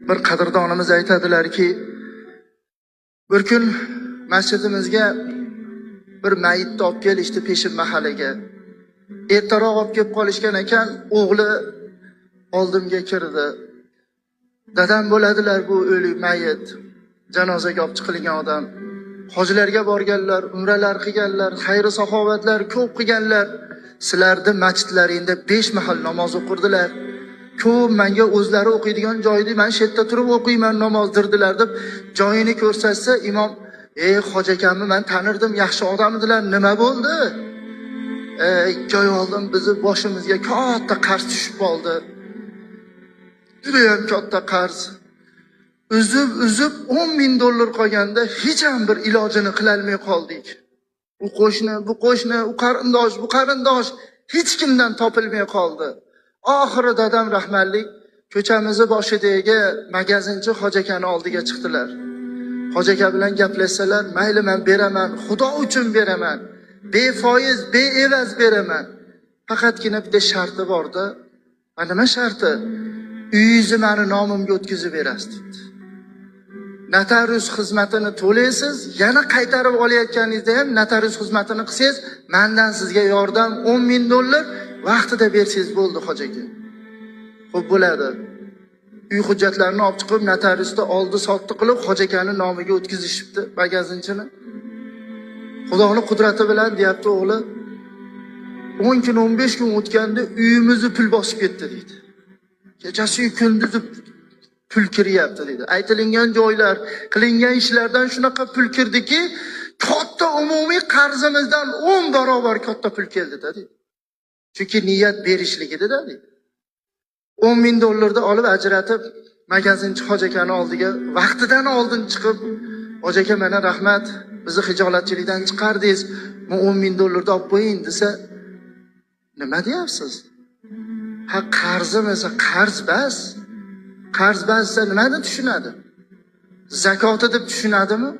Bir qadrdonimiz aytadilarki, bir kun masjidimizga bir mayitni olib kelishdi peshin mahaliga. Ertaroq olib kelib qolishgan ekan, o'g'li oldimga kirdi. Dadam bo'ladilar bu o'lik mayit, janozaga olib chiqilgan odam. Hojilarga borganlar, umralar qilganlar, xayr saxovatlar ko'p qilganlar. Sizlarni masjidlaringda 5 mahal namoz o'qirdilar. Ko'p menga o'zlari o'qiydigan joyda men shu yerda turib o'qiyman namoz dirdilar deb joyini ko'rsatsa, imom, "Ey hoji akamni men tanirdim, yaxshi odam edilar, nima bo'ldi?" 2 oy oldin bizni boshimizga katta qarz tushib qoldi. Juda ham katta qarz. Uzib-uzib 10 000 dollar qolganda hech ham bir ilojini qilolmay qoldik. U qo'shni, bu qo'shni, u qarindosh, bu qarindosh hech kimdan topilmay qoldi. Oxiri dadam rahmatlik ko'chamizni boshidagi magazinchi hoji akani oldiga chiqdilar. Hoji aka bilan gaplashsalar, "Mayli, men beraman, Xudo uchun beraman. Befoiz, beevaz beraman. Faqatgina bitta sharti bor-da." "Ha, nima sharti?" "Uyingizni meni nomimga o'tkazib berasiz" debdi. Notarius xizmatini to'laysiz, yana qaytarib olayotganingizda ham notarius xizmatini qilsangiz, mendan sizga yordam 10 ming dollar vaqtida bersangiz bo'ldi, hoji aka. Xo'p, bo'ladi. Uy hujjatlarini olib chiqib, notariusda oldi sotdi qilib, hoji akani nomiga o'tkazishibdi magazinchini. Xudoning qudrati bilan, deyapti o'g'li, 10 kun, 15 kun o'tganda uyimizni pul bosib ketdi deydi. Kechasi kunduzi pul kiryapti deydi. Aytilingan joylar, qilingan ishlardan shunaqa pul kirdiki, katta umumiy qarzimizdan 10 barobar katta pul keldi-da deydi. Chunki niyat berishligida deydi. 10 ming dollarni olib ajratib, magazinchi hoji akani oldiga vaqtidan oldin chiqib, "Hoji aka, mana rahmat, bizni hijolatchilikdan chiqardingiz, bu 10 ming dollarni olib qo'ying" desa, "Nima deyapsiz? Ha, qarzim esa qarz bas. Qarz bas desa nimani tushunadi? Zakoti deb tushunadimi?